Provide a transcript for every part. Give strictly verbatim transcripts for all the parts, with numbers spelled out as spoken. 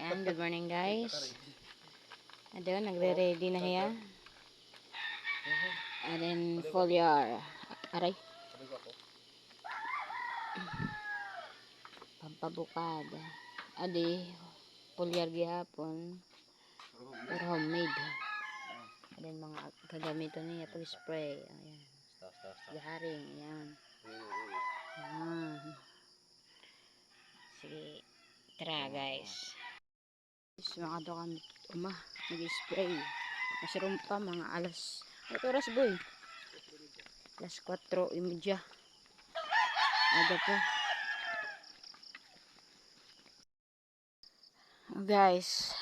Ayan, good morning, guys. Adon, nagre-ready na hiya. And then, foliar. Aray. Pampabukad. Adi, foliar gihapon. Pero homemade. And then, mga gagamiton niya pag-spray. Ayan. Gaharing, ayan. Ayan. Sige, tara, guys. Guys, mga dukan uma, mag-spray. Masirom pa, mga alas, ano oras, boy? Alas kwatro y media. Aga pa. Oh, guys.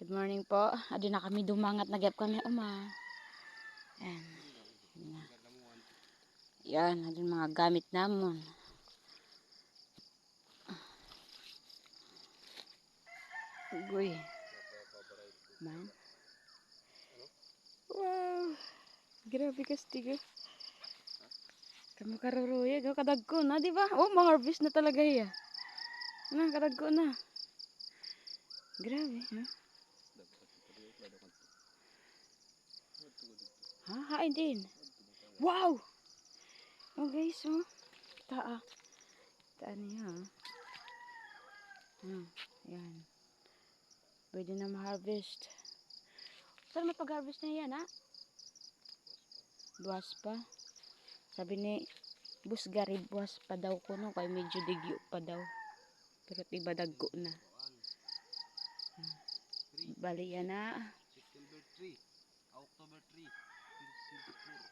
Good morning po. Adi na kami dumangat na gihap kami uma. Ayan. Yan, adi mga gamit namon. Ugoy. Man. Wow. Grabe ka, Stigo. Kamo karuruyag, oh, kadagko na, di ba? Oh, ma-harvest na talaga hiya. Na, kadagko na. Grabe, ha? Ha? Hain din. Wow! Oh, guys, oh. Taa. Taa niya, oh. Hmm, yan. Pwede na ma-harvest. Saan mo pag-harvest na yan, ha? Buwas pa. Sabi ni Boss Gary, buwas pa daw kuno, kay medyo digyo pa daw. Pero iba dagko na. Bali, yana. September three. Ah, October three, twenty twenty-four.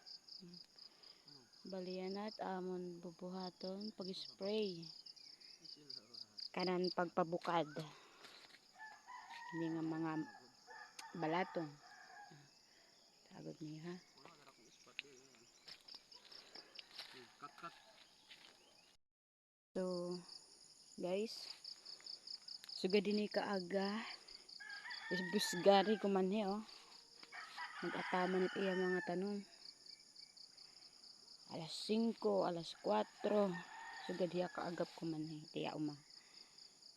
Bali, yana it amon bubuhaton pag-spray. Kanan pagpabukad. Ini nga mga balaton. Tagod niya, ha? So, guys, sugad hini kaaga, is Boss Gary kumanhi, oh. Mag-ataman it iya mga tanom. Alas singko, alas kwatro, sugad hiya kaaga kumanhi, tiya uma.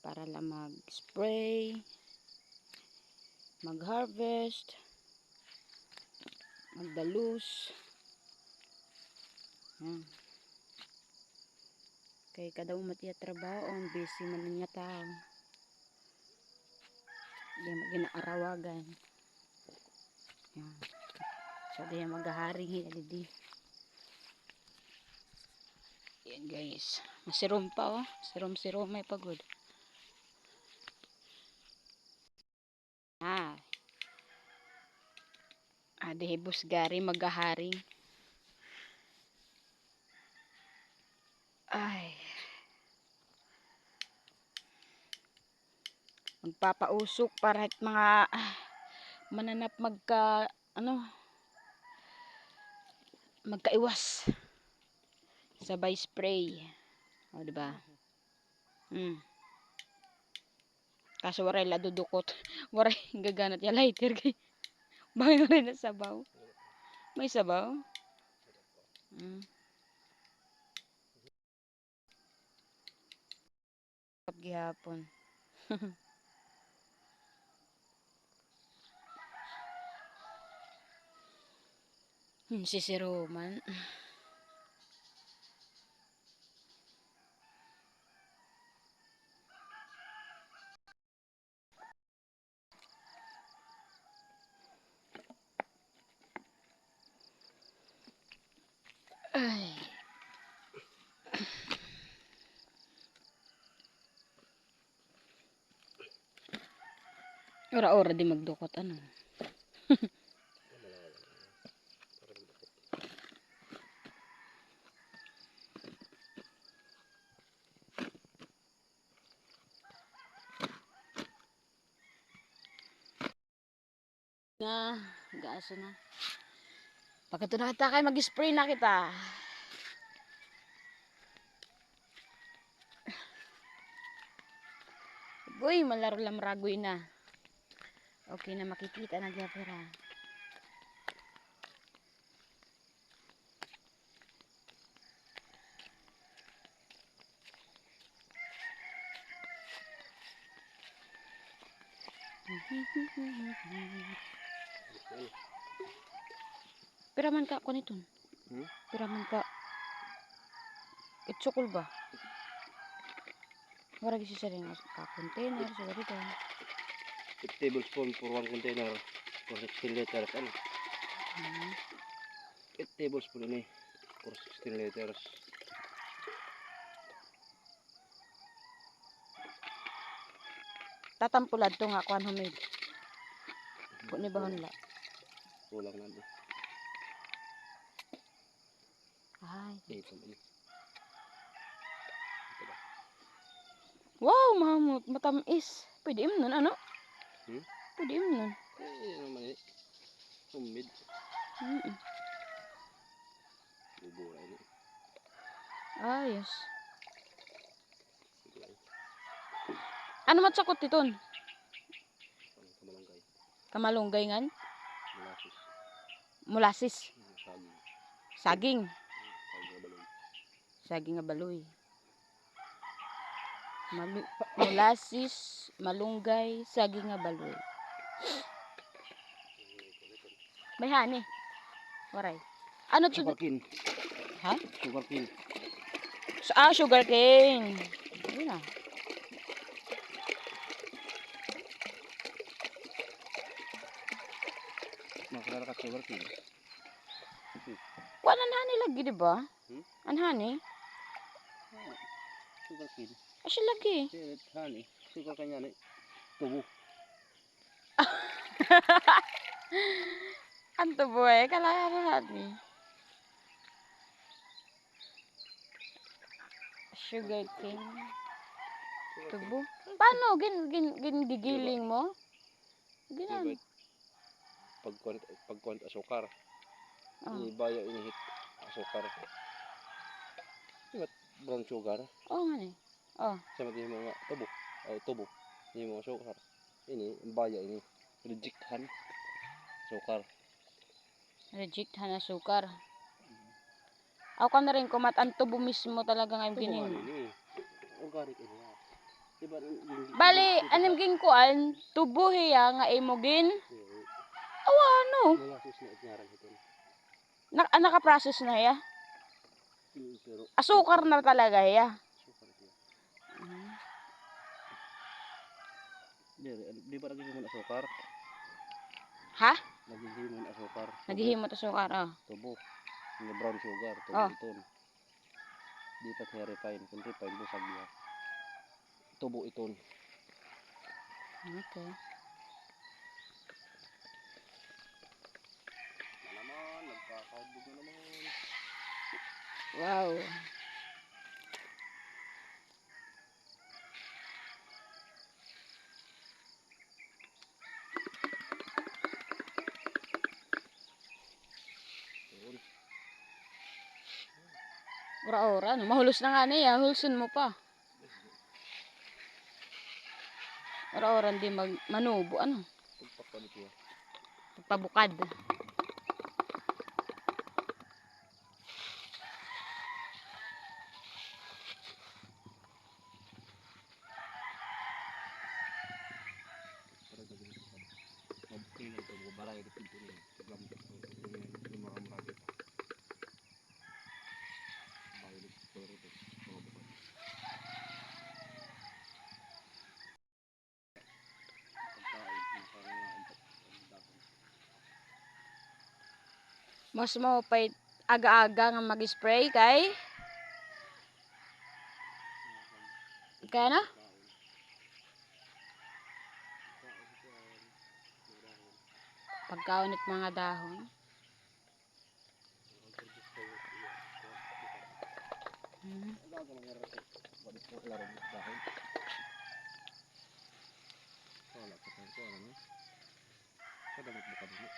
Para la mag-spray, mag-harvest, magdalus. Yan. Kay kada uma it iya trabaho, busy man an iya tawo. Di man ginaarawagan. Yan. So, diyan maghaharing hiya didi. Yan, guys. Masirom pa, oh. Sirom-sirom may pagod. Ah. Adi hi Boss Gary maghaharing. Ay. Magpapausok para it mga, ah, mananap magka, ano, magkaiwas. Sabay spray. O, di ba? Hmm. Kaso waray la dudukot. Waray gagana it iya lighter kay bangin waray na sabaw. May sabaw? Hmm. Gihapon. Hmm, sisiruman. Ay. Ora-ora di magdukot, ano? Na, gaaso na. Pagkadto na kita kay mag-spray na kita. Uy, malaro la maragoy na. Okay na, makikita na gihapon hira. Pira man ka kuan iton? Hmm? Pira man ka itsukol ba? Wara gid siring ka container, siguro ito. Eight tablespoon for one container for sixteen liters, ano? Hmm. Eight tablespoon ini for sixteen liters. Tatampo la adto nga kuan, humid. Kun ibahon la. Kulang na di. Ay. Ito, ini. Ito ba? Wow, mahamot, matamis. Pwede imnon, ano? Hmm? Pwede imnon. Eh, ano man eh. Humid. Mm-mm. Bubura ini. Ayos. Ano matsakot iton? Kamalunggay. Kamalunggay ngan? Molasses. Molasses. Saging. Saging. Saging nga baloy. Saging nga baloy. Malu-, molasses, malunggay, saging nga baloy. May honey. Waray. Ano to? Sugarcane. Ha? Sugarcane. Su-, ah, sugarcane. Ayun na. Makakala ka sugarcane. Kuan an honey lagi, di ba? Hmm? An honey? Sugarcane. Asya lagi. Honey. Sugarcane nga ni. Tubo. An tubo eh, kalaharan ni. Sugar cane. Tubo. Paano? Gin, gin, gin, gigiling mo? Ginan. Pagkuan, pagkuan asukar. Oh. Ini baya ini hit asukar. Di ba brown sugar? Oh, nga ni. Oh. Sa mga mga tubo. Oh, tubo. Ini mga asukar. Ini, baya ini. Reject han asukar. Reject han asukar. Aw, kan na rin kumat, an tubo mismo talaga nga im ginin. Organic ini. Di ba, bali, an im ginkuan, tubo hiya nga imo gin. Awa, ano? Molasses na it ngaran hito. Na, ah, naka-process na hiya? Hmm, pero asukar na talaga hiya. Asukar hiya. Ah. Diri, di ba naghihimo hin asukar? Ha? Naghihimo hin asukar. Naghihimo hin asukar, oh. Tubo. Nga brown sugar, tubo iton. Di pa siya refine. Kun refine, busag niya. Tubo iton. Okay. Na naman, nagkakahubog na naman. Wow. Ora-ora, ano? Mahulos na nga niya, hulson mo pa. Ora-ora, di mag-, manubo, ano? Pagpakadto. Pagpabukad. Mas maupay aga-aga nga mag-spray kay, kay ano? Pagkaon it mga dahon. Hmm. Wala pa tayo ko, ano? Kadamot mo kadali.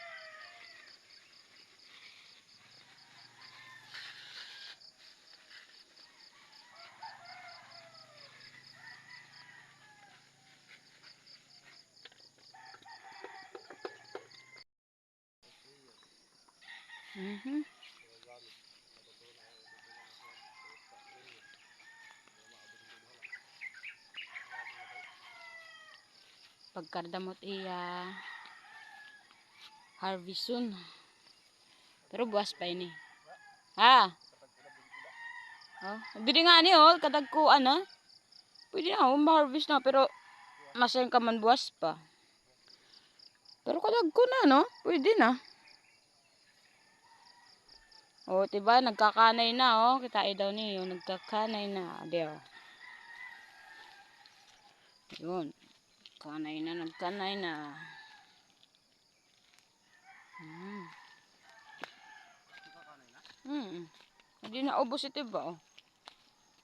Mhm. Pagkardamot iya harveston. Pero buwas pa ini. Ha? Oh, diri ngani, oh, kadagko, ana. Pwede na, oh, ma-harvest na, pero masayang ka man buwas pa. Pero kadagko na, no? Pwede na. Oh, diba? Nagkakanay na, oh. Kitai daw niyo, nagkakanay na. Di, oh. Yun. Kanay na, nagkanay na. Hmm. Hmm. Hindi na ubos ito ba, oh.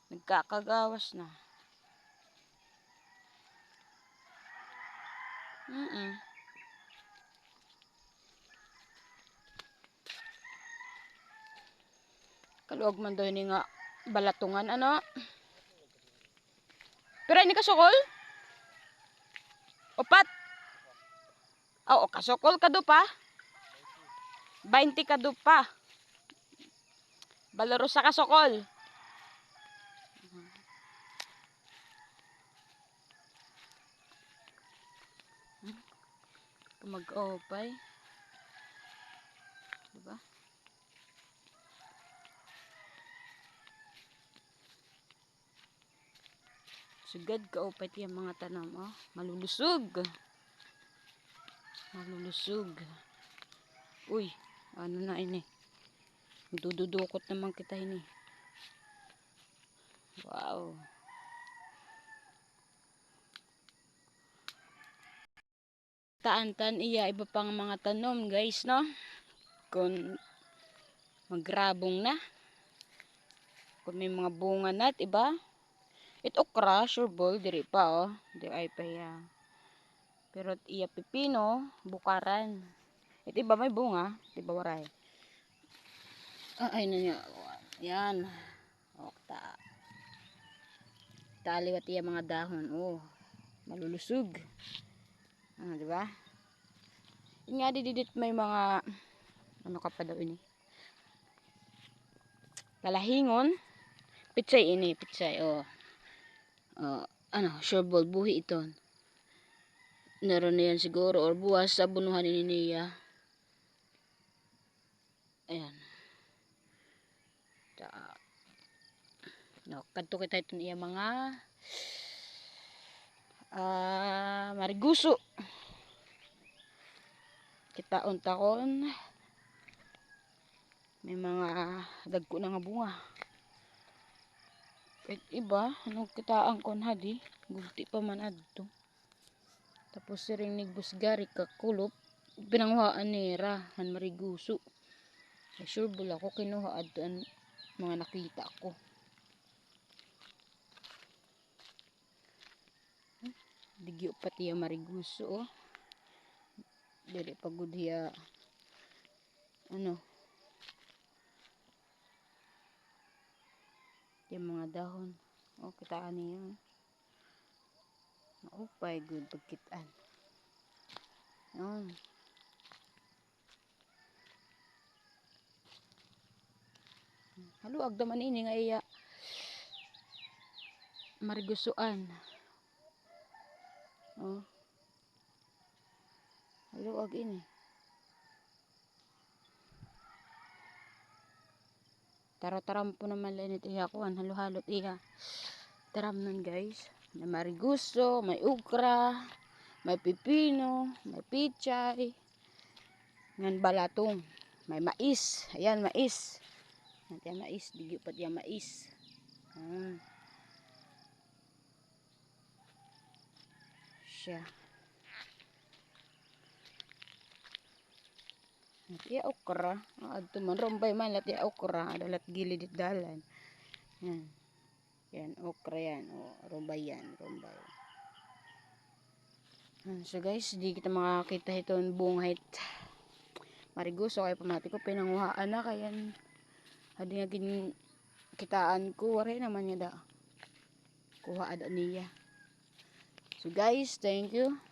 Nagkakagawas na. Mm-mm. Kaluag man daw ini nga balatungan, ano? Pira ini ka sukol? Upat. Ah, o, ka sukol, ka dupa. Baynte ka dupa. Balor usa ka sukol. Mag-upay. Diba? Sugad kaupay it iya mga tanom, oh. Malulusog. Malulusog. Uy, ano na ini? Dududukot naman kita ini. Wow. Taan ta an iya iba pang mga tanom, guys, no? Kon magrabong na. Kon may mga bunga na, it iba. It okra, sure ball, diri pa, oh. Diri ay pa iya. Pero it iya pipino, bukaran. It iba may bunga, it iba waray. Ah, ay na niya. Yan. O, kita. Kita liwat iya mga dahon. Oh, malulusog. Ah, di ba? Nga di didit may mga, ano ka pa daw ini? Kalahingon. Pitsay ini, pitsay. Oh. Oh, ano, sure ball, buhi iton. Naroon na yan siguro, or buwas sa bunuhan ini niya. Ayan. Ta-, no, kadto kita iton iya mga, ah, mariguso. Kitaon ta kon may mga dagko na nga bunga. It iba, ano, kitaan kon hadi, gugti pa man adto. Tapos siring ni Boss Gary kakulop, pinanguhaan nira han mariguso. Ay, sure ball ako, kinuha adto an mga nakita ko. Digyo pa it iya mariguso, oh. Diri pa gud hiya, ano, it iya mga dahon. Oh, kitaa niyo. Maupay gud pagkit-an. Yun. Haluag naman ini nga iya marigusuan. Oh. Haluag ini. Taro-tarampo naman la ini it iya kuan, halo-halo it iya taramnon, guys. May mariguso, may okra, may pipino, may pichay, ngan balatong, may mais. Ayan, mais. Nanti mais, digyo pa it iya mais. Ah. Siya. It iya okra. Ah, adto man, rumbay man la it iya okra. Ada la it gilid it dalan. Yan. Yan, okra yan. O, rumbay yan, rumbay. Yan. So guys, di kita makakita hiton bunga hit mariguso kay pamati ko pinanguhaan na kay an hadi nga ginkitaan ko, waray naman niya da. Kuha ada niya. So guys, thank you.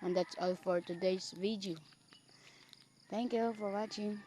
And that's all for today's video. Thank you for watching.